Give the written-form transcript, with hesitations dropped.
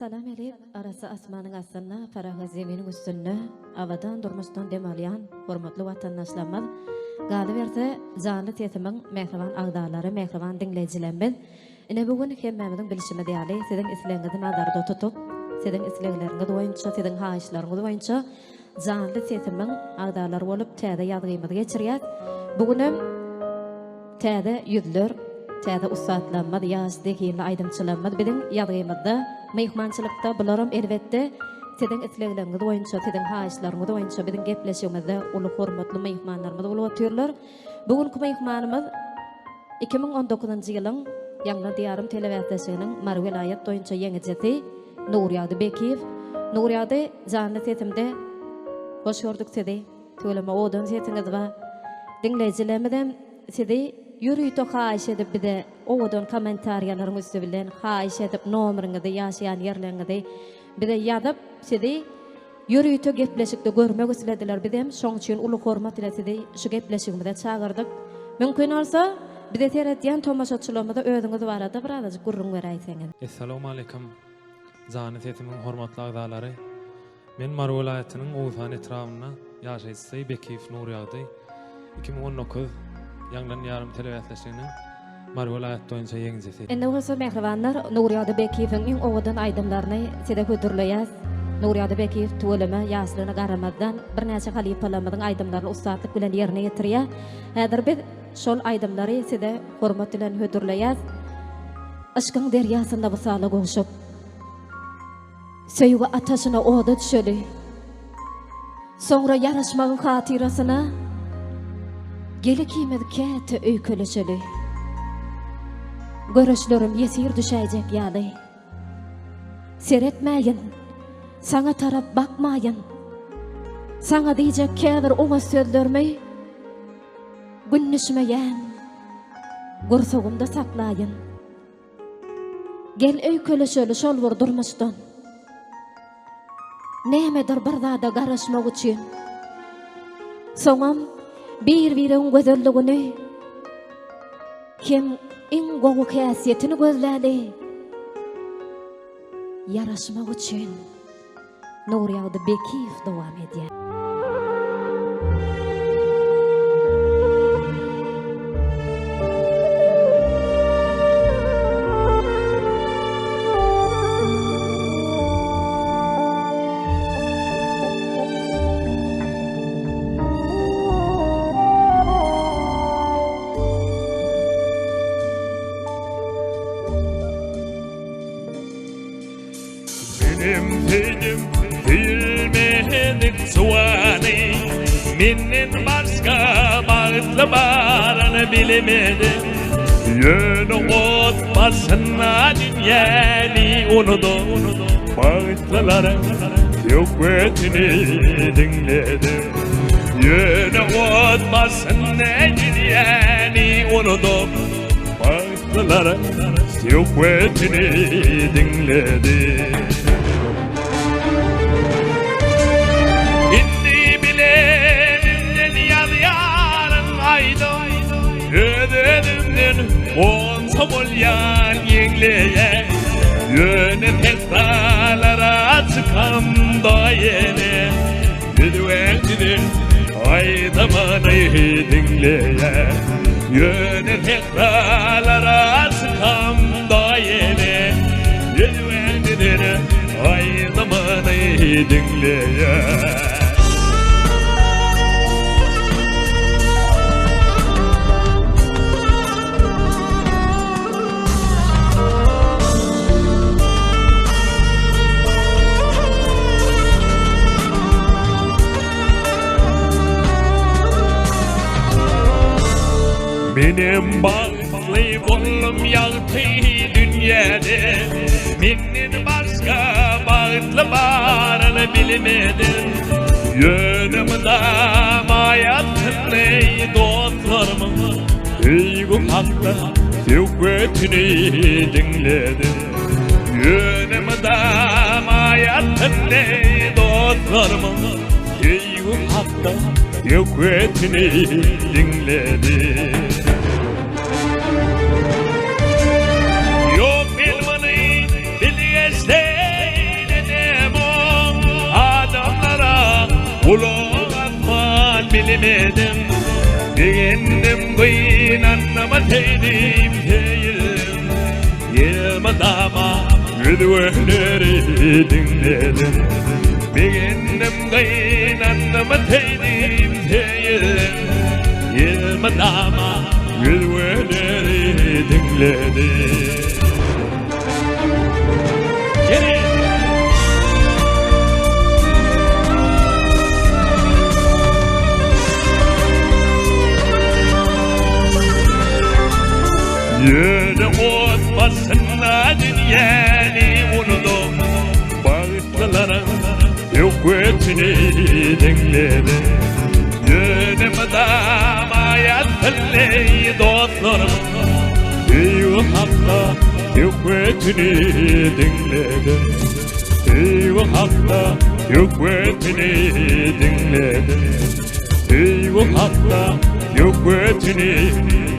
Salam Elif, arassa asmanyň astynda, parahat zeminiň üstünde abadan durmuşdan dem alýan hormatly watandaşlarymyz, galyberse, janly sesimiň mähriban agzalary, mähriban diňleýjilerimiz! Ine bu gün hemmämiziň bilşimiz ýaly, siziň islegiňizi nazarda tutup, siziň islegleriňiz boýunça, siziň haýyşlaryňyz boýunça janly sesimiň agzalary bolup täze ýazgymyzy geçirýäs. Bu günem Täze ýüzler, täze ussatlarymyz, ýaş zehinli aýdymçylarymyz biziň ýazgymyzda, myhmançylykda, bularam elbetde siziň islegleriňiz boýunça, siziň haýyşlaryňyz boýunça biziň gepleşigimizde uly hormatly myhmanlarymyz bolup otyrlar. Bu günki myhmanymyz 2019-njy ýylyň Ýaňlan Diýarym telebäsleşiginiň Mary welaýat boýunça ýeňijisi Nurýagdy Bekiýew. Nurýagdy, janly sesimde hoş gördük sizi. Tüweleme owadan sesiňiz bar. Diňleýjilerimizem sizi ýörite haýyş edip bize owadan kommentariýalaryň üsti bilen haýyş edip nomeriňizi ýaşaýan ýerleriňizi bize ýazyp sizi ýörite gepleşikde görmek islediler bizem şoň üçin uly hormat ile sizi şu gepleşigimize çagyrdyk. Mümkin bolsa bize seredýän tomaşaçylarymyza özüňiz barada birazajyk gürrüň beräýseňiz. Essalawmaleýkim jany sesimiň hormatly agzalary. Men Mary welaýatynyň Oguzhan etrabynda ýaşaýjysy Bekiýew Nurýagdy. 2019 Ýaňlan ýarym telebäsleşiginiň Mary welaýat boýunça ýeňijisi. Indi bolsa mähribanlar Nurýagdy Bekiýewiň iň owadan aýdymlaryny size hödürleýäs. Nurýagdy Bekiýew tüweleme ýaşlygyna garamazdan birnäçe halypalarymyzyň aýdymlaryny ussatlyk bilen ýerine ýetirýär. Häzir biz şol aýdymlary size hormat bilen hödürleýäs. Yşkyň derýasynda wysala gowşup. Söýgi ataşyna oda düşeli. Soňra ýaraşmagyň hatyrasyna Gel ikimiz käte öýkeleşeli. Göreçlerim ýesir düşäýjek ýaly. Seretmäýin, saňa tarap bakmaýyn. Saňa diýjek käbir oňat sözlerimi Gün düşmeýän gursagymda saklaýyn. Gel öýkeleşeli şol bir durmuşdan. Nämedir bir zada garaşmak üçin. Soňam bir-biregiň gözelligini hem iň gowy häsiýetini gözläli. Ýaraşmak üçin. Nurýagdy Bekiýew dowam edýär. Menem söýdüm söýülmedik juwany Menden başga bagtly baryny bilmedim Ýöne ot başynda dünýäni unudyp Bagtlylaryň söhbetini diňledim Ýöne ot başynda dünýäni unudyp Bagtlylaryň söhbetini diňledi. Indi bilenimden ýazýaryn aýdym, Öz-özümden gonsa bolýan ýeňleýän. Ýöne sähralara çykamda ýene, Ýüzüňden aýdymyny diňleýän. Ýöne sähralara çykamda ýene, Ýüzüňden aýdymyny diňleýän. Menem bagtly boldum ýagty dünýäde Menden başga bagtly baryny bilmedim Ýöne mydama ýatyndy dostlarymyň Söýgi hakda söhbetini diňledim Ýöne mydama ýatyndy dostlarymyň Söýgi hakda söhbetini diňledim Ýok men muny bilgeşleýin. Gulak asman bilmedim Begendim gynandyma söýdüm söýüldim Elmydama özgeleri diňledim Begendim gynandyma söýdüm söýüldim Elmydama özgeleri diňledim Gene. Ýöne ot basynda dünýäni unudyp, Bagtlylaryň söhbetini diňledim. Ýöne mydama ýatyldy dostlarym, Söýgi hakda söhbetini diňledim. Söýgi hakda söhbetini diňledim. Söýgi hakda söhbetini.